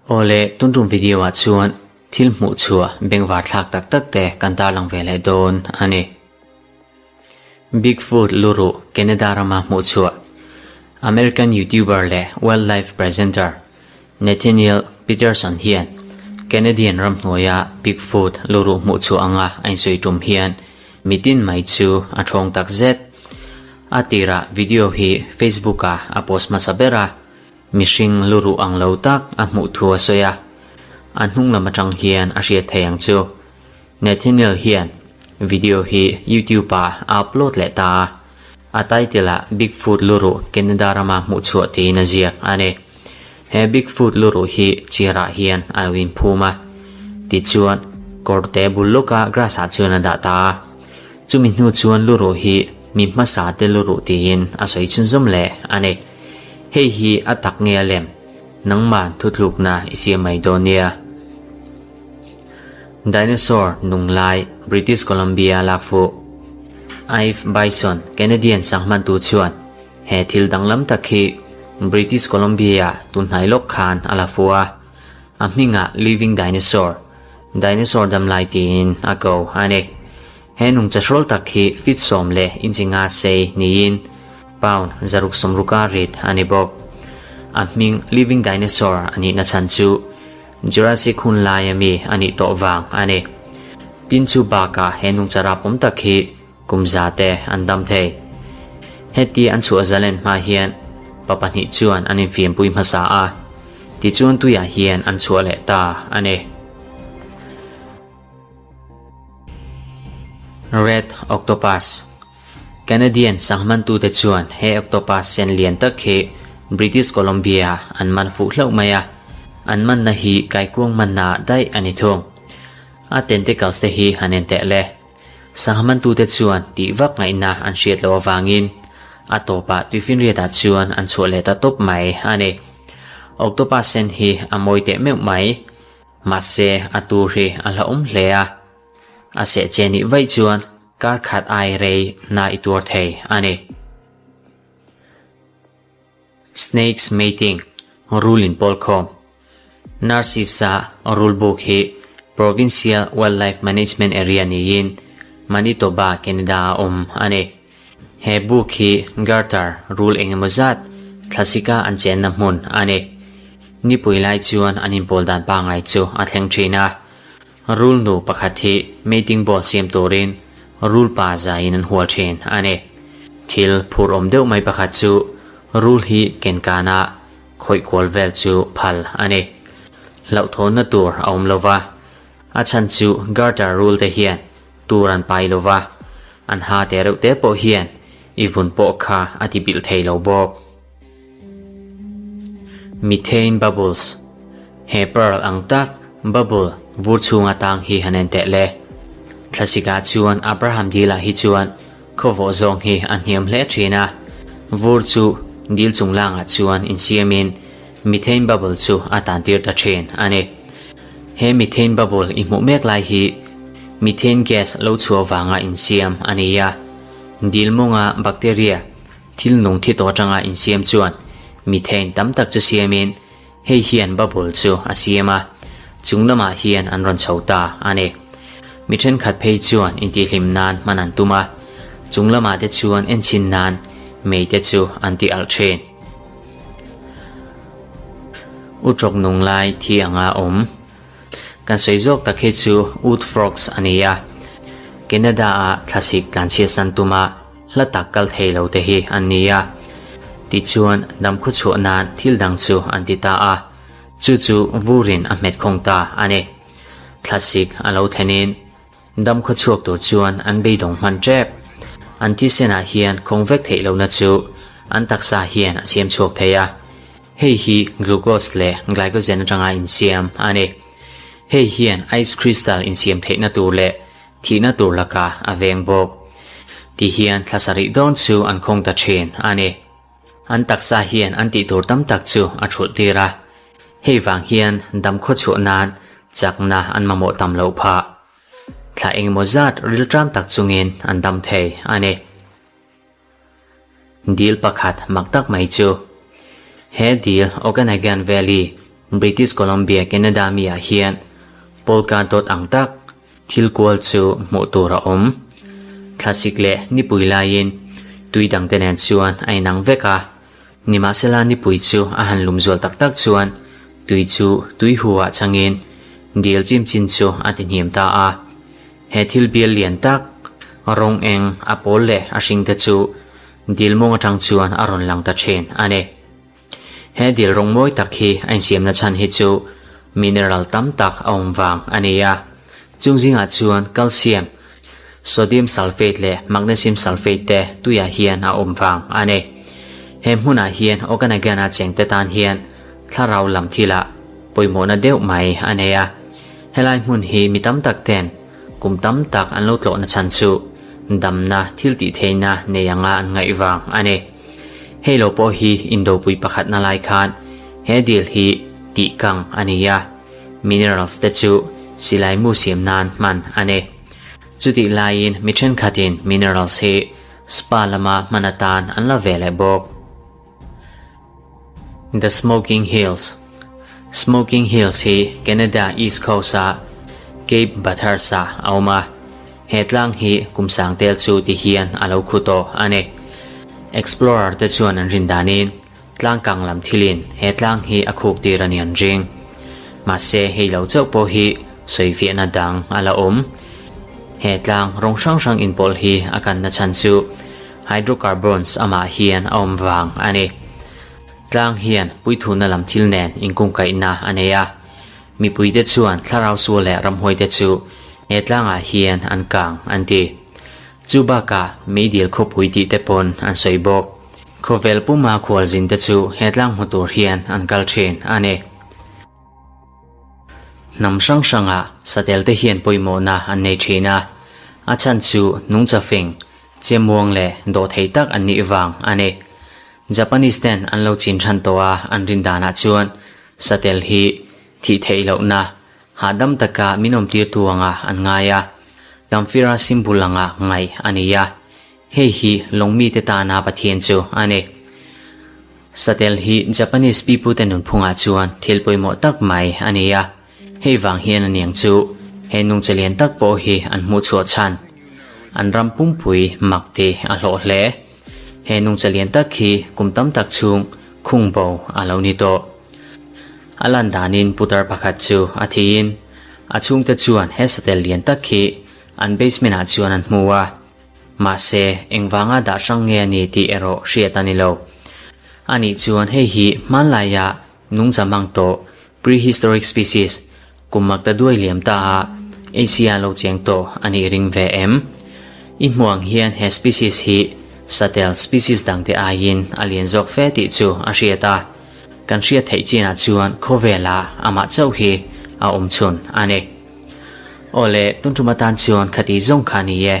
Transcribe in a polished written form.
Awle, tun tum video ah chuan thil hmuh chhuah bengvar thlak tak tak te kan tarlang ve leh dawn a ni. Bigfoot luruh Canada rama hmuh chhuah American YouTuber leh wildlife presenter Nathaniel Peterson hian Canadian ramhnuaia Bigfoot luruh hmuh chhuah anga a insawi tum hian mitin mai chu a thawng tak zet. A tirah video hi Facebook-ah a post hmasa ber a, mihring luruh ang lo tak a hmuh thu a sawi a, a hnung lam atang hian a hriat thei ang chu. Nathaniel hian video hi YouTube ah a upload leh ta a, a title ah Bigfoot luruh Canada rama hmuh chhuah tiin a ziak a ni. He Bigfoot luruh hi chair ah hian a lo inphum a, tichuan kawrte bul lawka grass ah chuan a dah ta a. Chumi hnu chuan luruh hi mi hmasa te luruh tiin a sawi chhunzawm leh a ni. Hei hi a tak nge a lem? Nangmah thutlukna i siam mai dawn nia. Dinosaur nung lai British Columbia lak fuh. Ive Bison, Canadian sanghmantu chuan he thil danglam tak hi British Columbia-ah tunhnai lawk khan a la fuh a, a hmingah Living Dinosaur, Dinosaur damlai tiin a ko a ni. He nungcha hrawl tak hi feet sawm leh inchi nga sei niin pound zaruk sawmruka rit a ni bawk. A hming Living Dinosaur a nihna chhan chu Jurassic hun laia mi a nih tawh vang a ni. Tin chu bakah he nungcha rap awm tak hi kum za te an dam thei. Heti an chhuah zalen hma hian pa pahnih chuan an infiampui hmasa a, tichuan tuiah hian an chhuah leh ta a ni. Red Octopus Canadian sanghmantute chuan he octopus sen lian tak hi British Columbia an man fuh hlauh mai a, an manna hi kaikuang manna ah daih a ni thung. A tentacles te hi han en teh le. Sanghmantute chuan tih vak ngaihna an hriat loh avangin a tawpah tuifinriat ah chuan an chhuah leh ta tawp mai a ni. Octopus sen hi a mawi teh meuh mai. Mahse, a tur hi a hlauhawm hle a, a seh che nih vaih chuan kar khat ai rei hna i tuar thei a ni. Snakes mating, rul inpawl khawm. Narcissa rul buk hi Provincial Wildlife Management Area niin Manitoba, Canada a awm a ni. He buk hi garter rul engemaw zat thlasika an chenna hmun a ni. Nipui lai chuan an inpawl dan pangngai chu a thleng thin a. Rul nu pakhat hi mating ball siam turin rul pa zaiin an hual thin a ni. Thil phur awm deuh mai pakhat chu rul hi ken kana khawih kual vel chu phal a ni. Hlauhthawnna tur a awm lova, a chhan chu garter rul te hian Tur an pai lo va, an ha te reuh te pawh hian i vun pawh kha a ti bilh thei lo bawk. Methane bubbles, He pearl ang tak bubble vur chhunga tang hi han en teh le. Thlasikah chuan Abraham dilah hi chuan khawvawh zawng hi a hniam hle thin a, vur chu dil chunglangah chuan insiamin methane bubble chu a tantir ta thin a ni. He methane bubble i hmuh mek lai hi methane gas lo chhuah vanga insiam a ni a. Dil mawnga bacteria thil nung thi tawh atanga insiam chuan methane tam tak chu siamin hei hian bubble chu a siam a, chung lamah hian an rawn chho ta a ni. Mi thenkhat phei chuan intihhlim nan hman an tum a, chung lamah te chuan enchhin nan mei te chu an ti alh thin. U tawk nung lai thi anga awm. Kan sawi zawk tak hi chu Wood Frogs a ni a. Canada ah thlasik tlanchhia san tuma hla tak kal thei lo te hi an ni a. Tichuan damkhaw chhuah nan thil dang chu an ti ta a. Chu chu vurin a hmet khawng ta a ni. Thlasik a lo thlenin Damkhaw chhuak tur chuan an beidawng hman tep. An thisenah hian khawng vek theih lohna chu an taksa hian a siam chhuak thei a. Hei hi glucose leh glycogen atanga insiam a ni. Hei hian ice crystal insiam theihna tur leh thihna tur lakah a veng bawk. Ti hian thla sarih dawn chu an khawng ta thin a ni. An taksa hian an tih tur tam tak chu a thulh tir a, hei vang hian damkhaw chhuah nan chakna an mamawh tam loh phah. Thla engemaw zat rilṭam tak chungin an dam thei a ni. Dil pakhat mak tak mai chu. He dil Okanagan Valley, British Columbia, Canada mi ah hian polka dot ang tak thil kual chu hmuh tur a awm. Thlasik leh nipui laiin tui dangte nen chuan a inang vek a, nimahsela nipui chu a han lum zual tak tak chuan tui chu tui hu ah changin dil chim chin chu a ti hniam ta a. He thil bial lian tak, rawng eng a pawl leh a hring te chu dil mawng atang chuan a rawn lang ta thin a ni. He dil rawng mawi tak hi a insiamna chhan hi chu mineral tam tak a awm vang a ni a. Chung zingah chuan calcium, sodium sulfate leh magnesium sulfate te tuiah hian a awm vang a ni. He hmunah hian Okanagan-a chengte tan hian thlarau lam thilah pawimawhna deuh mai a nei a. Helai hmun hi mi tam tak ten kum tam tak an lo tlawhna chhan chu damna thil tih theihna nei anga an ngaih vang a ni. Hei lo pawh hi indopui pakhatna lai khan he dil hi tih kang a ni a, minerals te chu silai mu siam nan hman a ni. Chutih laiin mi thenkhatin minerals hi spa lama hman atan an la ve leh bawk. The Smoking Hills Smoking Hills hi Canada East Coast-a Cape Bathurst-ah a awm a, he tlang hi kum sang tel chu ti hian a lo khu tawh a ni. Explorer te chuan an rin danin tlang kang lam thilin he tlang hi a khuk tir a ni an ring. Mahse hei lo chauh pawh hi sawifiahna dang a la awm. He tlang rawng hrang hrang inpawlh hi a kanna chhan chu Hydrocarbons amah hian a awm vang a ni. Tlang hian puithuna lam thil nen inkungkaihna a nei a. Mipuite chuan thlarau sual leh ramhuaite chu he tlangah hian an kang an ti. Chu bakah meidil khawpui tih te pawn an sawi bawk. Khawvel puma khualzinte chu he tlang hmu tur hian an kal thin a ni. Hnam hrang hrangah satel te hian pawimawhna an nei thin a, a chhan chu nungcha fing, chemuang leh dawhthei tak an nih vang a ni. Japanese ten an lo chin than tawh a, an rin danah chuan satel hi thih theih lohna, hahdam taka min awmtirtu anga an ngai a, Kamfira symbol anga ngaih a ni a. Hei hi lawngmite tana Pathian chu a ni. Satel hi Japanese pipute nunphungah chuan thil pawimawh tak mai a ni a, hei vang hian a niang chu he nungcha lian tak pawh hi an hmuh chhuah chhan. An ram pumpui mak ti a hlawh hle. He nungcha lian tak hi kum tam tak chhung khung bo a lo ni tawh. A lan danin putar pakhat chu a thiin a chhungte chuan he satel lian tak hi an basement ah chuan an hmu a. Mahse, engvanga dah hrang nge a ni tih erawh hriat a ni lo. Anih chuan hei hi hmanlaia nungcha hmang tawh, prehistoric species, kum makta duai liam ta a Asia lo cheng tawh a nih ring ve em? I hmuh ang hian he species hi satel species dangte aiin a lian zawk fe tih chu a hriat a. Kan hriat theih chinah chuan khawvelah amah chauh hi a awm chhun a ni. Awle, tun tum atan chuan khati zawng kha ni e.